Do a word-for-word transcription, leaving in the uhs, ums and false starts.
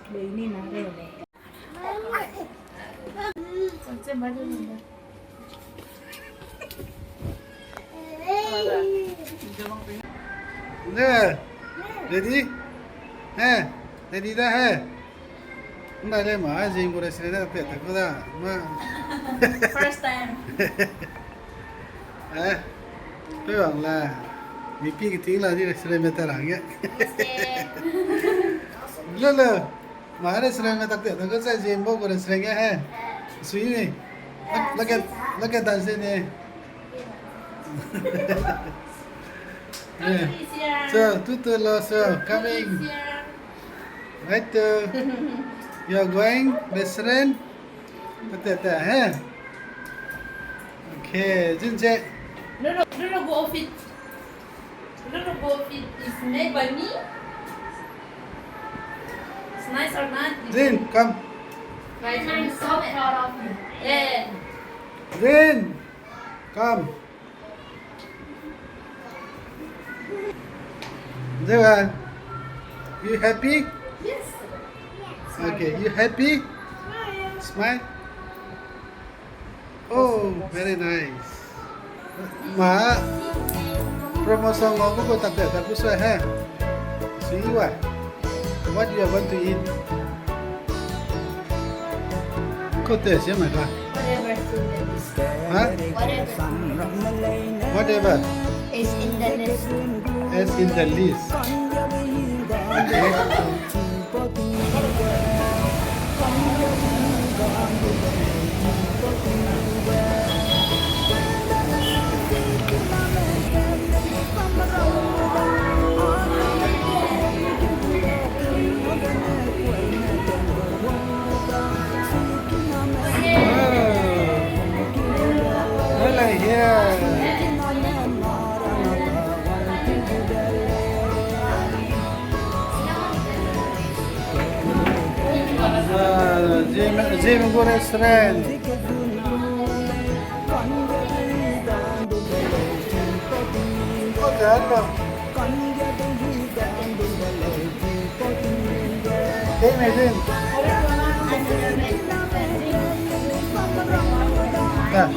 Ne, ready? He, ready da he. Ndai le ma, ai zing gu restaurant da pe ta ku da. Ma. First time. Eh, pe wang la. Mi pi ki ting la di restaurant me ta rang ye. Yes, eh. Le le. Ma restaurant me tak te, tak zai zin bo gu restaurant ge he. Sui ni. Look at, look at that zin ni. Eh. So, tutu lo, so, coming. Right to, you are going restaurant. Tak te, tak, he. Okay, zin je. No, no, no, no, go off it. Look, look, it is made by me. It's nice or not? Zin, come. Right, I'm so proud of you. Yeah. Zin, come. Zewan, you happy? Yes. Okay, you happy? Smile. Smile. Oh, very nice. Ma, promotion ngau gu tak de, tak gu sui he. Sui wa. What you are going to eat? Ko te sia mai ka. Whatever food that is. Huh? Whatever. Whatever. Is in the list. As in the list. Okay. Ah, Zeme, Zeme gu restaurant. Hey, Megan. Ah.